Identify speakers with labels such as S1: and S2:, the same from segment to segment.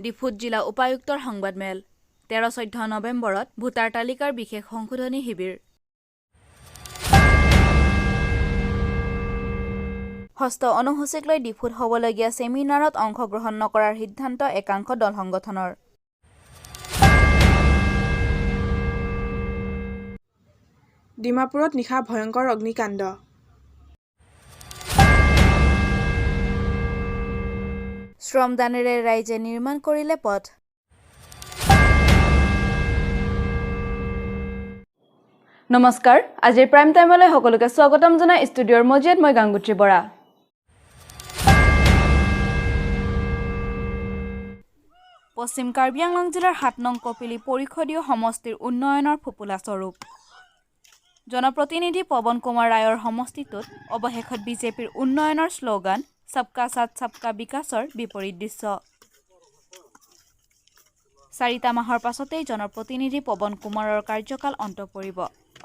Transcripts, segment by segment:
S1: ডিফুত জিলা উপায়ুক্তৰ সংবাদমেল। 13, 14 নৱেম্বৰত ভোটাৰ তালিকাৰ বিশেষ সংশোধনী শিবিৰ। ষষ্ঠ অনুসূচীক লৈ ডিফুত হ'বলগীয়া ছেমিনাৰত অংশগ্ৰহণ নকৰাৰ সিদ্ধান্ত একাংশ দল সংগঠনৰ।
S2: ডিমাপুৰত নিশা ভয়ংকৰ অগ্নিকাণ্ড।
S1: শ্ৰমদানেৰে ৰাইজে নিৰ্মাণ কৰিলে পথ। নমস্কাৰ, আজিৰ প্ৰাইম টাইমলৈ সকলোকে স্বাগতম জনাই ষ্টুডিঅ'ৰ মজিয়াত মই গাংগুত্ৰী বৰা। পশ্চিম কাৰ্বি আংলং জিলাৰ 7 নং কপিলী পৰিষদীয় সমষ্টিৰ উন্নয়নৰ ফোপোলা স্বৰূপ জনপ্ৰতিনিধি পৱন কুমাৰ ৰায়ৰ সমষ্টিটোত অৱশেষত বিজেপিৰ উন্নয়নৰ শ্লোগান "সবকা সাথ, সবকা বিকাশৰ" বিপৰীত দৃশ্য। 4টা মাহৰ পাছতেই জনপ্ৰতিনিধি পৱন কুমাৰৰ কাৰ্যকাল অন্ত পৰিব।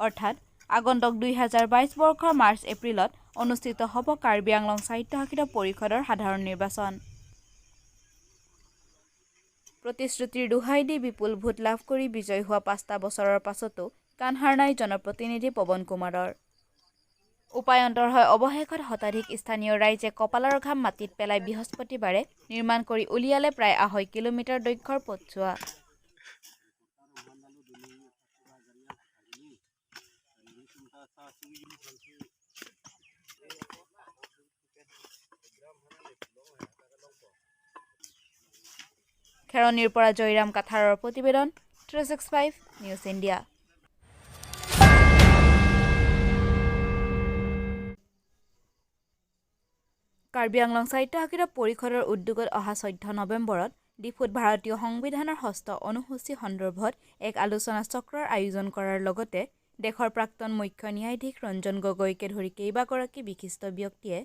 S1: অৰ্থাৎ আগন্তুক 2022 বৰ্ষৰ মাৰ্চ এপ্ৰিলত অনুষ্ঠিত হ'ব কাৰ্বি আংলং স্বায়ত্তশাসিত পৰিষদৰ সাধাৰণ নিৰ্বাচন। প্ৰতিশ্ৰুতিৰ দোহাই দি বিপুল ভোট লাভ কৰি বিজয়ী হোৱা 5টা বছৰৰ পাছতো কাণসাৰ নাই জনপ্ৰতিনিধি পৱন কুমাৰৰ। উপায়ন্তৰ হৈ অৱশেষত শতাধিক স্থানীয় ৰাইজে কপালৰ ঘাম মাটিত পেলাই বৃহস্পতিবাৰে নিৰ্মাণ কৰি উলিয়ালে প্ৰায় 2.5 কিলোমিটাৰ দৈৰ্ঘ্যৰ পথছোৱা। খেৰণিৰ পৰা জয়ৰাম কাথাৰৰ প্ৰতিবেদন, 365 নিউজ ইণ্ডিয়া। কাৰ্বি আংলং স্বায়ত্তশাসিত পৰিষদৰ উদ্যোগত অহা 14 নৱেম্বৰত ডিফুত ভাৰতীয় সংবিধানৰ ষষ্ঠ অনুসূচী সন্দৰ্ভত এক আলোচনা চক্ৰৰ আয়োজন কৰাৰ লগতে দেশৰ প্ৰাক্তন মুখ্য ন্যায়াধীশ ৰঞ্জন গগৈকে ধৰি কেইবাগৰাকী বিশিষ্ট ব্যক্তিয়ে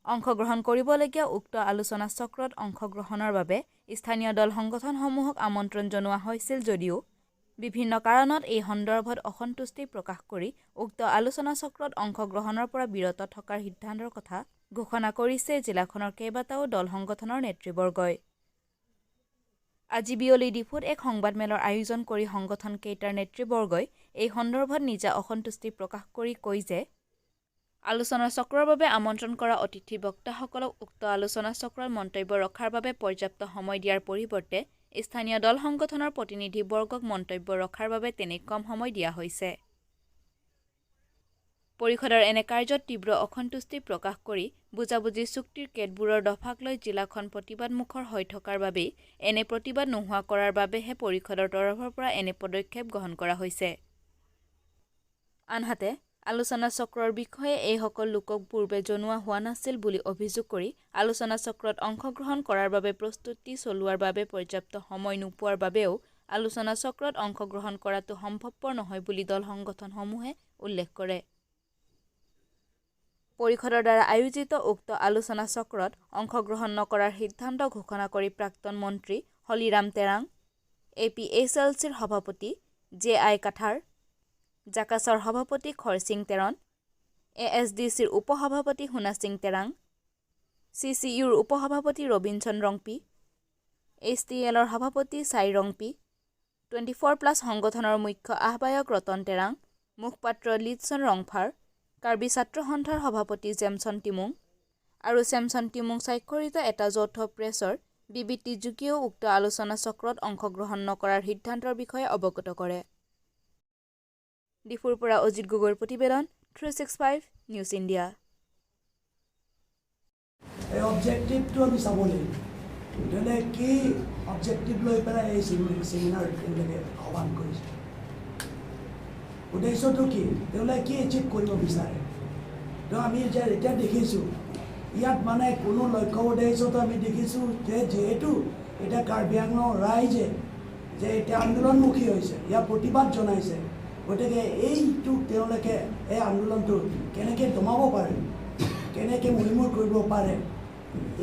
S1: অংশগ্ৰহণ কৰিবলগীয়া উক্ত আলোচনা চক্ৰত অংশগ্ৰহণৰ বাবে স্থানীয় দল সংগঠনসমূহক আমন্ত্ৰণ জনোৱা হৈছিল যদিও বিভিন্ন কাৰণত এই সন্দৰ্ভত অসন্তুষ্টি প্ৰকাশ কৰি উক্ত আলোচনা চক্ৰত অংশগ্ৰহণৰ পৰা বিৰত থকাৰ সিদ্ধান্তৰ কথা ঘোষণা কৰিছে জিলাখনৰ কেইবাটাও দল সংগঠনৰ নেতৃবৰ্গই। আজি বিয়লি ডিফুত এক সংবাদমেলৰ আয়োজন কৰি সংগঠনকেইটাৰ নেতৃবৰ্গই এই সন্দৰ্ভত নিজা অসন্তুষ্টি প্ৰকাশ কৰি কয় যে আলোচনা চক্ৰৰ বাবে আমন্ত্ৰণ কৰা অতিথি বক্তাসকলক উক্ত আলোচনা চক্ৰত মন্তব্য ৰখাৰ বাবে পৰ্যাপ্ত সময় দিয়াৰ পৰিৱৰ্তে স্থানীয় দল সংগঠনৰ প্ৰতিনিধিবৰ্গক মন্তব্য ৰখাৰ বাবে তেনেই কম সময় দিয়া হৈছে। পৰিষদৰ এনে কাৰ্যত তীব্ৰ অসন্তুষ্টি প্ৰকাশ কৰি বুজাবুজি চুক্তিৰ কেতবোৰৰ দফাক লৈ জিলাখন প্ৰতিবাদমুখৰ হৈ থকাৰ বাবেই এনে প্ৰতিবাদ নোহোৱা কৰাৰ বাবেহে পৰিষদৰ তৰফৰ পৰা এনে পদক্ষেপ গ্ৰহণ কৰা হৈছে। আনহাতে, আলোচনা চক্ৰৰ বিষয়ে এইসকল লোকক পূৰ্বে জনোৱা হোৱা নাছিল বুলি অভিযোগ কৰি আলোচনা চক্ৰত অংশগ্ৰহণ কৰাৰ বাবে প্ৰস্তুতি চলোৱাৰ বাবে পৰ্যাপ্ত সময় নোপোৱাৰ বাবেও আলোচনা চক্ৰত অংশগ্ৰহণ কৰাটো সম্ভৱপৰ নহয় বুলি দল সংগঠনসমূহে উল্লেখ কৰে। পৰিষদৰ দ্বাৰা আয়োজিত উক্ত আলোচনা চক্ৰত অংশগ্ৰহণ নকৰাৰ সিদ্ধান্ত ঘোষণা কৰি প্ৰাক্তন মন্ত্ৰী Holiram Terang, A P H L চিৰ সভাপতি জে আই কাথাৰ, জাকাছৰ সভাপতি খৰছিং টেৰণ, এ এছ ডি চিৰ উপ-সভাপতি সোণাসিং তেৰাং, চি চি ইউৰ উপ-সভাপতি ৰবিনচন ৰংপি, এইচ টি এলৰ সভাপতি ছাই ৰংপি, 24 প্লাছ সংগঠনৰ মুখ্য আহ্বায়ক ৰতন তেৰাং, মুখপাত্ৰ লিডছন ৰংফাৰ, কাৰ্বি ছাত্ৰ সন্থাৰ সভাপতি জেমছন তিমুং আৰু চেমছন তিমুং স্বাক্ষৰিত এটা যৌথ প্ৰেছৰ বিবৃতি যোগেও উক্ত আলোচনা চক্ৰত অংশগ্ৰহণ নকৰাৰ সিদ্ধান্তৰ বিষয়ে অৱগত কৰে। ডিফুৰ পৰা অজিত গগৈৰ প্ৰতিবেদন, 365 নিউজ ইণ্ডিয়া।
S3: এই অবজেক্টিভটো আমি চাব লাগিব। তেওঁলোকে কি অবজেক্টিভ লৈ পেলাই এই চেমিনাৰ তেওঁলোকে আহ্বান কৰিছে, উদ্দেশ্যটো কি, তেওঁলোকে কি এচিভ কৰিব বিচাৰে? তো আমি যে এতিয়া দেখিছোঁ, ইয়াত মানে কোনো লক্ষ্য উদ্দেশ্যটো আমি দেখিছোঁ যে যিহেতু এতিয়া কাৰ্বি আংলং ৰাইজে যে এতিয়া আন্দোলনমুখী হৈছে, ইয়াৰ প্ৰতিবাদ জনাইছে, গতিকে এইটো তেওঁলোকে এই আন্দোলনটো কেনেকৈ দমাব পাৰে, কেনেকৈ মষিমূৰ কৰিব পাৰে,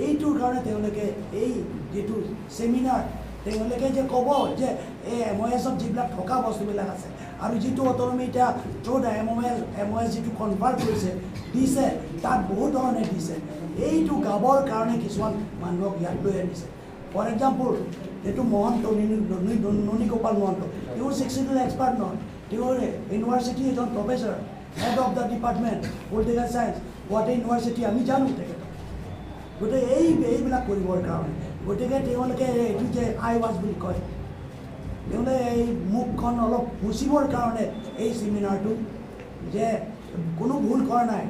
S3: এইটোৰ কাৰণে তেওঁলোকে এই যিটো চেমিনাৰ, তেওঁলোকে যে ক'ব যে এই এম অ' এছত যিবিলাক থকা বস্তুবিলাক আছে আৰু যিটো অট'নমি এতিয়া through the M O' S যিটো কনভাৰ্ট কৰিছে, দিছে, তাত বহুত ধৰণে দিছে, এইটো গাবৰ কাৰণে কিছুমান মানুহক ইয়াত লৈ আনিছে। ফৰ এক্সাম্পল, এইটো মহন্ত, ননীগোপাল মহন্ত, তেওঁ ছিক্স চিডিউল এক্সপাৰ্ট নহয়। তেওঁৰ ইউনিভাৰ্চিটি এজন professor, head of the department, political science, Guwahati University। আমি জানো তেখেতক। গতিকে এইবিলাক কৰিবৰ কাৰণে, গতিকে তেওঁলোকে এইটো যে আই ৱাছ বুলি কয়, তেওঁলোকে এই মুখখন অলপ মুচিবৰ কাৰণে এই চেমিনাৰটো, যে কোনো ভুল কৰা নাই।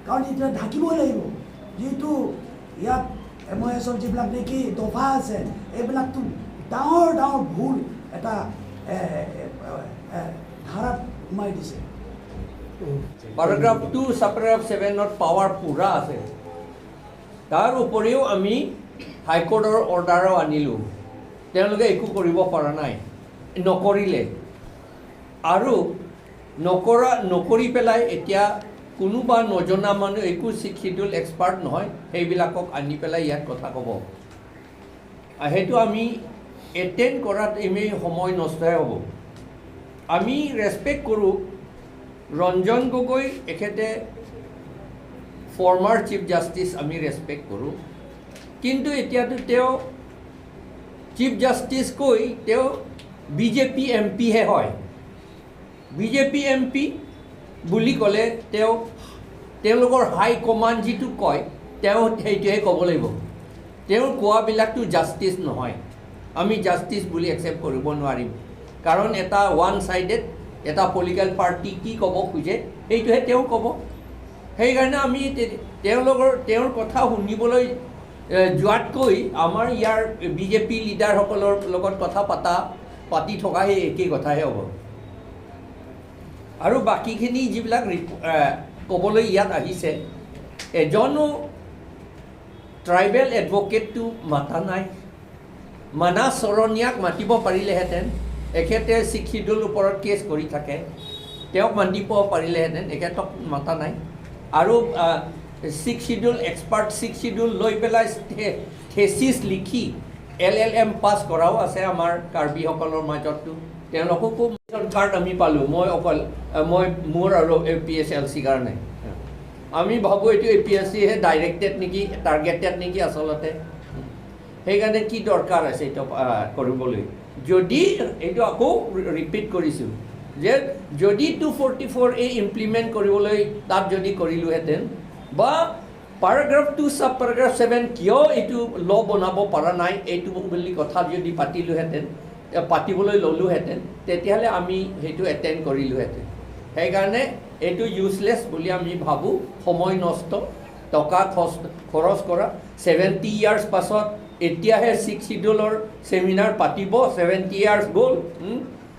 S3: কাৰণ এতিয়া ঢাকিবই লাগিব, যিহেতু ইয়াত এমঅ'এছৰ যিবিলাক নেকি দফা আছে, এইবিলাকতো ডাঙৰ ডাঙৰ ভুল এটা ধাৰাত সোমাই দিছে।
S4: পেৰাগ্ৰাফ 2, ছাবপেৰাগ্ৰাফ 7ত পাৱাৰ পূৰা আছে। তাৰ উপৰিও আমি হাইকোৰ্টৰ অৰ্ডাৰো আনিলোঁ। তেওঁলোকে একো কৰিব পৰা নাই, নকৰিলে। আৰু নকৰি পেলাই এতিয়া কোনোবা নজনা মানুহ, একো ছিক্স চিডিউল এক্সপাৰ্ট নহয়, সেইবিলাকক আনি পেলাই ইয়াত কথা ক'ব। সেইটো আমি এটেণ্ড কৰাত এনেই সময় নষ্টহে হ'ব। আমি ৰেচপেক্ট কৰোঁ ৰঞ্জন গগৈ, এখেতে ফৰ্মাৰ চিফ জাষ্টিছ, আমি ৰেচপেক্ট কৰোঁ। কিন্তু এতিয়াতো তেওঁ চিফ জাষ্টিছকৈ তেওঁ বিজেপি এম পিহে হয়। বিজেপি এম পি বুলি ক'লে তেওঁলোকৰ হাই কমাণ্ড যিটো কয়, তেওঁ সেইটোহে ক'ব লাগিব। তেওঁৰ কোৱাবিলাকতো জাষ্টিছ নহয়। আমি জাষ্টিছ বুলি একচেপ্ট কৰিব নোৱাৰিম, কাৰণ এটা ওৱান ছাইডেড এটা পলিটিকেল পাৰ্টি কি ক'ব খোজে, সেইটোহে তেওঁ ক'ব। সেইকাৰণে আমি তেওঁৰ কথা শুনিবলৈ যোৱাতকৈ আমাৰ ইয়াৰ বিজেপি লিডাৰসকলৰ লগত কথা পাতি থকা সেই একেই কথাহে হ'ব। আৰু বাকীখিনি যিবিলাক ক'বলৈ ইয়াত আহিছে, এজনো ট্ৰাইবেল এডভকেটটো মাতা নাই। মানাস শৰণীয়াক মাতিব পাৰিলেহেঁতেন। এখেতে ছিক্স চিডিউল ওপৰত কেছ কৰি থাকে, তেওঁক মাতিব পাৰিলেহেঁতেন, এখেতক মাতা নাই। আৰু six schedule expert, six schedule লৈ পেলাই থেচিছ লিখি এলএলএম পাছ কৰাও আছে আমাৰ কাৰ্বিসকলৰ মাজততো, তেওঁলোককো কাৰ্ড আমি পালোঁ। মই অকল মই মোৰ আৰু এ পি এছ এল চিৰ কাৰণে আমি ভাবোঁ এইটো এ পি এছ চিহে ডাইৰেক্টেড নেকি, টাৰ্গেটেড নেকি আচলতে। সেইকাৰণে কি দৰকাৰ আছে এইটো কৰিবলৈ? যদি এইটো আকৌ ৰিপিট কৰিছোঁ যে যদি 244A implement কৰিবলৈ তাত যদি কৰিলোহেঁতেন, বা পেৰাগ্ৰাফ 2, ছাব পেৰাগ্ৰাফ 7 কিয় এইটো ল' বনাব পৰা নাই, এইটো বুলি কথা যদি পাতিলোহেঁতেন, পাতিবলৈ ল'লোহেঁতেন, তেতিয়াহ'লে আমি সেইটো এটেণ্ড কৰিলোহেঁতেন। সেইকাৰণে এইটো ইউজলেছ বুলি আমি ভাবোঁ। সময় নষ্ট, টকা খৰচ কৰা। 70 ইয়াৰ্ছ পাছত এতিয়াহে ছিক্স চিডিউলৰ চেমিনাৰ পাতিব। 70 ইয়াৰ্ছ গ'ল,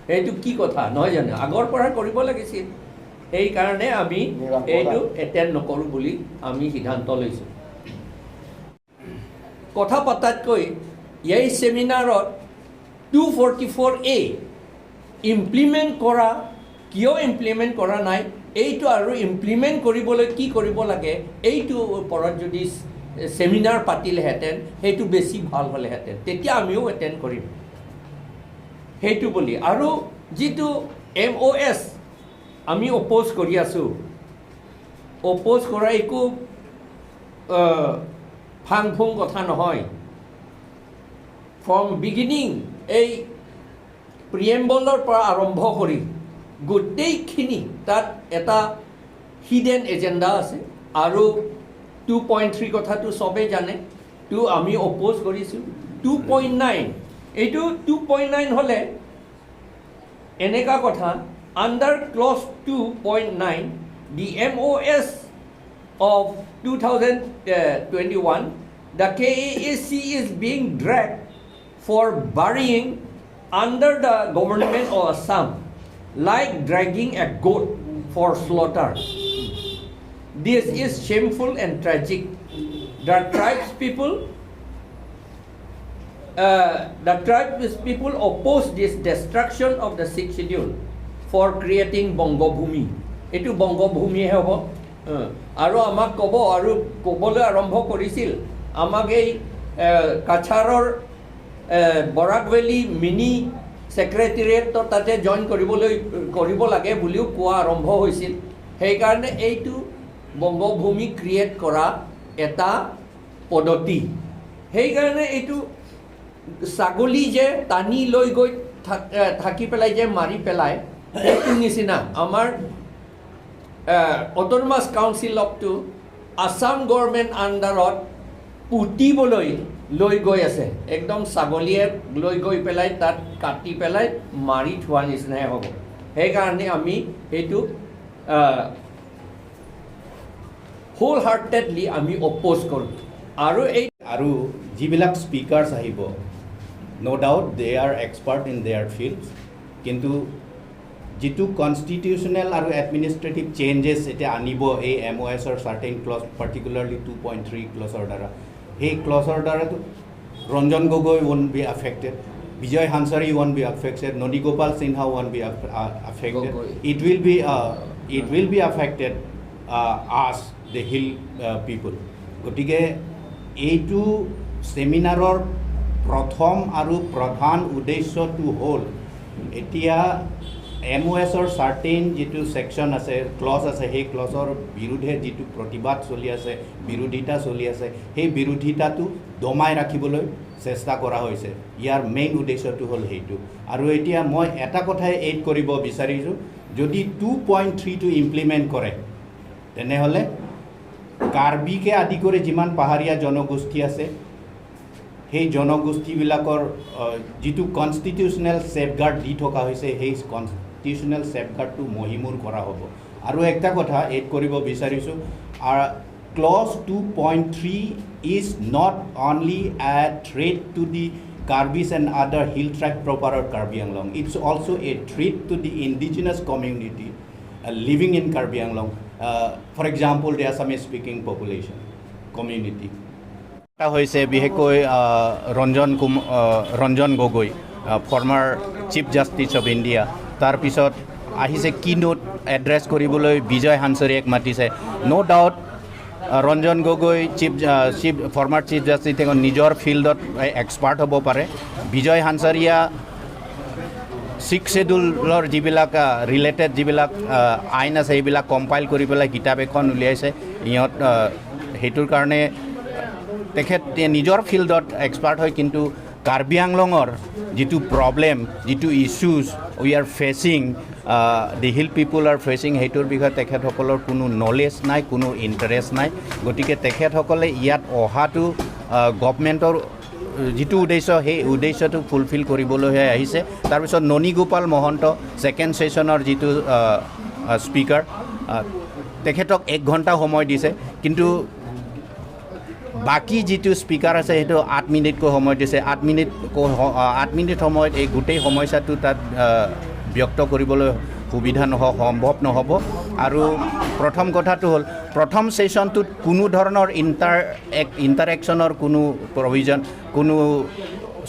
S4: সেইটো কি কথা নহয় জানো? আগৰ পৰা কৰিব লাগিছিল। সেইকাৰণে আমি এইটো এটেণ্ড নকৰোঁ বুলি আমি সিদ্ধান্ত লৈছোঁ। কথা পতাতকৈ এই চেমিনাৰত 244A implement কৰা, কিয় ইমপ্লিমেণ্ট কৰা নাই এইটো, আৰু ইমপ্লিমেণ্ট কৰিবলৈ কি কৰিব লাগে, এইটোৰ ওপৰত যদি চেমিনাৰ পাতিলেহেঁতেন, সেইটো বেছি ভাল হ'লেহেঁতেন। তেতিয়া আমিও এটেণ্ড কৰিম সেইটো বুলি। আৰু যিটো এমঅ'এছ আমি অপ'জ কৰি আছোঁ, অপ'জ কৰা একো ফাং ফুং কথা নহয়। ফ্ৰম বিগিনিং, এই প্ৰিএম্বলৰ পৰা আৰম্ভ কৰি গোটেইখিনি তাত এটা হিডেন এজেণ্ডা আছে। আৰু 2.3 কথাটো চবেই জানে, টু আমি অপ'জ কৰিছোঁ। 2.9, এইটো 2.9 হ'লে এনেকুৱা কথা, under clause 2.9, the MoS of 2021, the KAAC is being dragged for burying under the government of Assam, like dragging a goat for slaughter. This is shameful and tragic. The tribes people oppose this destruction of the sixth schedule for creating Bangabhumi. এইটো বংগভূমিহে হ'ব। আৰু আমাক ক'ব আৰু ক'বলৈ আৰম্ভ কৰিছিল আমাক এই কাছাৰৰ বৰাক ভেলী মিনি ছেক্ৰেটেৰিয়েটত তাতে জইন কৰিব লাগে বুলিও কোৱা আৰম্ভ হৈছিল। সেইকাৰণে এইটো বংগভূমি ক্ৰিয়েট কৰা এটা পদ্ধতি। সেইকাৰণে এইটো ছাগলী যে টানি লৈ গৈ থাকি পেলাই যে মাৰি পেলায়, সেইটো নিচিনা আমাৰ অট'নমাছ কাউন্সিলকটো আছাম গভৰ্ণমেণ্ট আণ্ডাৰত পুতিবলৈ লৈ গৈ আছে। একদম ছাগলীয়ে লৈ গৈ পেলাই তাত কাটি পেলাই মাৰি থোৱা নিচিনাই হ'ব। সেইকাৰণে আমি সেইটো হোল হাৰ্টেডলি আমি অপ'জ কৰোঁ আৰু এই
S5: আৰু যিবিলাক স্পীকাৰ্ছ আহিব, no doubt they are expert in their fields, কিন্তু যিটো কনষ্টিটিউচনেল আৰু এডমিনিষ্ট্ৰেটিভ চেঞ্জেছ এতিয়া আনিব এই এমঅ'এছৰ চাৰ্টেইন ক্লজ, পাৰ্টিকুলাৰলি 2.3 ক্লজৰ দ্বাৰা, সেই ক্লজৰ দ্বাৰাতো Ranjan Gogoi won't be affected, Vijay Hansaria won't be affected, Nani Gopal Sinha won't be affected. It will be affected us, the hill people. গতিকে এইটো ছেমিনাৰৰ প্ৰথম আৰু প্ৰধান উদ্দেশ্যটো হ'ল এতিয়া এমঅ'এছৰ চাৰ্টেইন যিটো ছেকশ্যন আছে, ক্লজ আছে, সেই ক্লজৰ বিৰুদ্ধে যিটো প্ৰতিবাদ চলি আছে, বিৰোধিতা চলি আছে, সেই বিৰোধিতাটো দমাই ৰাখিবলৈ চেষ্টা কৰা হৈছে। ইয়াৰ মেইন উদ্দেশ্যটো হ'ল সেইটো। আৰু এতিয়া মই এটা কথাই এড কৰিব বিচাৰিছোঁ, যদি 2.3টো ইমপ্লিমেণ্ট কৰে, তেনেহ'লে কাৰ্বিকে আদি কৰি যিমান পাহাৰীয়া জনগোষ্ঠী আছে, সেই জনগোষ্ঠীবিলাকৰ যিটো কনষ্টিটিউচনেল ছেফগাৰ্ড দি থকা হৈছে, সেই কনষ্টিটিউচনেল ছেফগাৰ্ডটো মষিমূৰ কৰা হ'ব। আৰু একটা কথা এড কৰিব বিচাৰিছোঁ, clause 2.3 is not only a threat to the Karbis and other hill tribe proper of Karbi Anglong, it's also a threat to the indigenous community living in Karbi Anglong. For example, the Assamese speaking population community. এটা হৈছে বিশেষকৈ Ranjan Gogoi, former Chief Justice of India। তাৰপিছত আহিছে কি note address কৰিবলৈ বিজয় হানচৰিয়াক মাতিছে। ন' doubt Ranjan Gogoi chief former Chief Justice, তেওঁ নিজৰ ফিল্ডত এক্সপাৰ্ট হ'ব পাৰে। বিজয় হানচাৰিয়া ছিক্স শ্বেডিউলৰ যিবিলাক ৰিলেটেড যিবিলাক আইন আছে, সেইবিলাক কম্পাইল কৰি পেলাই কিতাপ এখন উলিয়াইছে। ইহঁত সেইটোৰ কাৰণে তেখেত নিজৰ ফিল্ডত এক্সপাৰ্ট হয়, কিন্তু কাৰ্বি আংলঙৰ যিটো প্ৰব্লেম, যিটো issues we are facing, the hill people are facing, সেইটোৰ বিষয়ে তেখেতসকলৰ কোনো নলেজ নাই, কোনো ইণ্টাৰেষ্ট নাই। গতিকে তেখেতসকলে ইয়াত অহাটো গভমেণ্টৰ যিটো উদ্দেশ্য, সেই উদ্দেশ্যটো ফুলফিল কৰিবলৈহে আহিছে। তাৰপিছত ননীগোপাল মহন্ত, ছেকেণ্ড ছেশ্যনৰ যিটো স্পীকাৰ, তেখেতক এক ঘণ্টা সময় দিছে, কিন্তু বাকী যিটো স্পীকাৰ আছে, সেইটো 8 মিনিটকৈ সময় দিছে। 8 মিনিট সময়ত এই গোটেই সমস্যাটো তাত ব্যক্ত কৰিবলৈ সুবিধা সম্ভৱ নহ'ব। আৰু প্ৰথম কথাটো হ'ল, প্ৰথম ছেশ্যনটোত কোনো ধৰণৰ ইণ্টাৰেকশ্যনৰ কোনো প্ৰভিজন, কোনো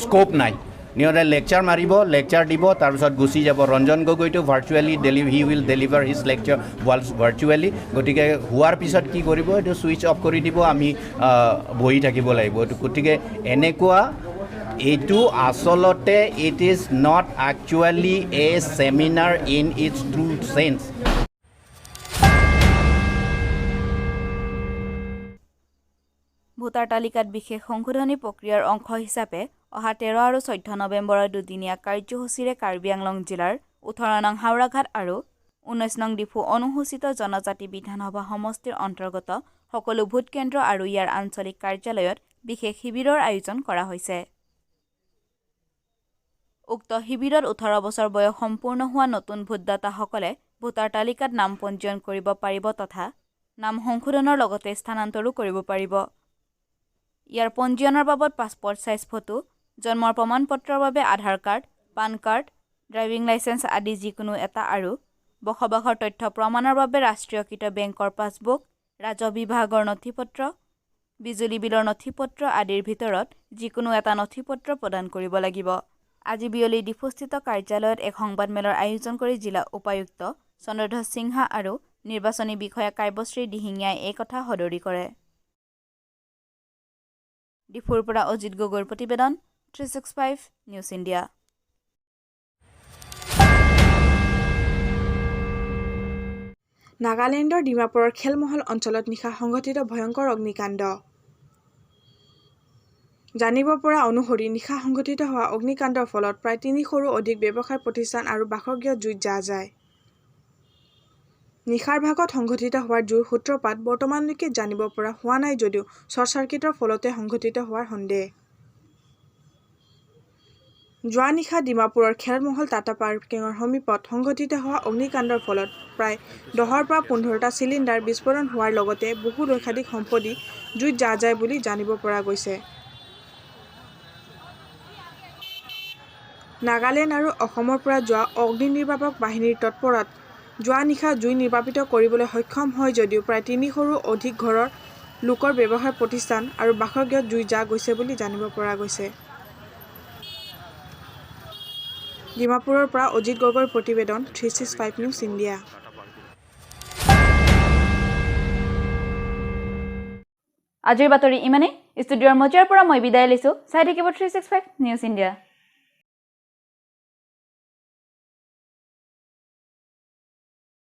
S5: স্ক'প নাই। সিহঁতে লেকচাৰ মাৰিব, লেকচাৰ দিব, তাৰপিছত গুচি যাব। Ranjan গগৈটো virtually he will deliver his lecture virtually. গতিকে হোৱাৰ পিছত কি কৰিব? এইটো ছুইচ অফ কৰি দিব, আমি বহি থাকিব লাগিব। গতিকে এনেকুৱা এইটো আচলতে it is not actually a seminar in its true sense.
S1: Voter তালিকাত বিশেষ সংশোধনী প্ৰক্ৰিয়াৰ অংশ হিচাপে অহা 13 আৰু 14 নৱেম্বৰত দুদিনীয়া কাৰ্যসূচীৰে কাৰ্বি আংলং জিলাৰ 18 নং হাওৰাঘাট আৰু 19 নং ডিফু অনুসূচিত জনজাতি বিধানসভা সমষ্টিৰ অন্তৰ্গত সকলো ভোটকেন্দ্ৰ আৰু ইয়াৰ আঞ্চলিক কাৰ্যালয়ত বিশেষ শিবিৰৰ আয়োজন কৰা হৈছে। উক্ত শিবিৰত 18 বছৰ বয়স সম্পূৰ্ণ হোৱা নতুন ভোটদাতাসকলে ভোটাৰ তালিকাত নাম পঞ্জীয়ন কৰিব পাৰিব তথা নাম সংশোধনৰ লগতে স্থানান্তৰো কৰিব পাৰিব। ইয়াৰ পঞ্জীয়নৰ বাবদ পাছপৰ্ট চাইজ ফটো, জন্মৰ প্ৰমাণপত্ৰৰ বাবে আধাৰ card, PAN card, driving licence আদি যিকোনো এটা আৰু বসবাসৰ তথ্য প্ৰমাণৰ বাবে ৰাষ্ট্ৰীয়কৃত বেংকৰ পাছবুক, ৰাজহ বিভাগৰ নথিপত্ৰ, বিজুলী বিলৰ নথিপত্ৰ আদিৰ ভিতৰত যিকোনো এটা নথিপত্ৰ প্ৰদান কৰিব লাগিব। আজি বিয়লি ডিফুস্থিত কাৰ্যালয়ত এক সংবাদমেলৰ আয়োজন কৰি জিলা উপায়ুক্ত চন্দ্ৰধ্বজ সিনহা আৰু নিৰ্বাচনী বিষয়া কাব্যশ্ৰী দিহিঙীয়াই এই কথা সদৰি কৰে। ডিফুৰ পৰা অজিত গগৈৰ প্ৰতিবেদন, 365 নিউজ ইণ্ডিয়া।
S2: নাগালেণ্ডৰ ডিমাপুৰৰ খেলমহল অঞ্চলত নিশা সংঘটিত ভয়ংকৰ অগ্নিকাণ্ড। জানিব পৰা অনুসৰি নিশা সংঘটিত হোৱা অগ্নিকাণ্ডৰ ফলত প্ৰায় 300ৰো অধিক ব্যৱসায় প্ৰতিষ্ঠান আৰু বাসগৃহ জুইত জাহ যায়। নিশাৰ ভাগত সংঘটিত হোৱা জুইৰ সূত্ৰপাত বৰ্তমানলৈকে জানিব পৰা হোৱা নাই যদিও শ্বৰ্ট চাৰ্কিটৰ ফলতে সংঘটিত হোৱাৰ সন্দেহ। যোৱা নিশা ডিমাপুৰৰ খেৰমহল টাটা পাৰ্কিঙৰ সমীপত সংঘটিত হোৱা অগ্নিকাণ্ডৰ ফলত প্ৰায় 10ৰ পৰা 15টা চিলিণ্ডাৰ বিস্ফোৰণ হোৱাৰ লগতে বহু লক্ষাধিক সম্পত্তি জুইত জাহ যায় বুলি জানিব পৰা গৈছে। নাগালেণ্ড আৰু অসমৰ পৰা যোৱা অগ্নি নিৰ্বাপক বাহিনীৰ তৎপৰত যোৱা নিশা জুই নিৰ্বাপিত কৰিবলৈ সক্ষম হয় যদিও প্ৰায় 300ৰো অধিক ঘৰৰ লোকৰ ব্যৱসায় প্ৰতিষ্ঠান আৰু বাসগৃহত জুই জাহ গৈছে বুলি জানিব পৰা গৈছে। ডিমাপুৰৰ পৰা অজিত গগৈৰ প্ৰতিবেদন, 365 নিউজ ইণ্ডিয়া।
S1: আজিৰ বাতৰি ইমানেই। ষ্টুডিঅ'ৰ মজিয়াৰ পৰা মই বিদায় লৈছোঁ। চাই থাকিব 365 নিউজ ইণ্ডিয়া।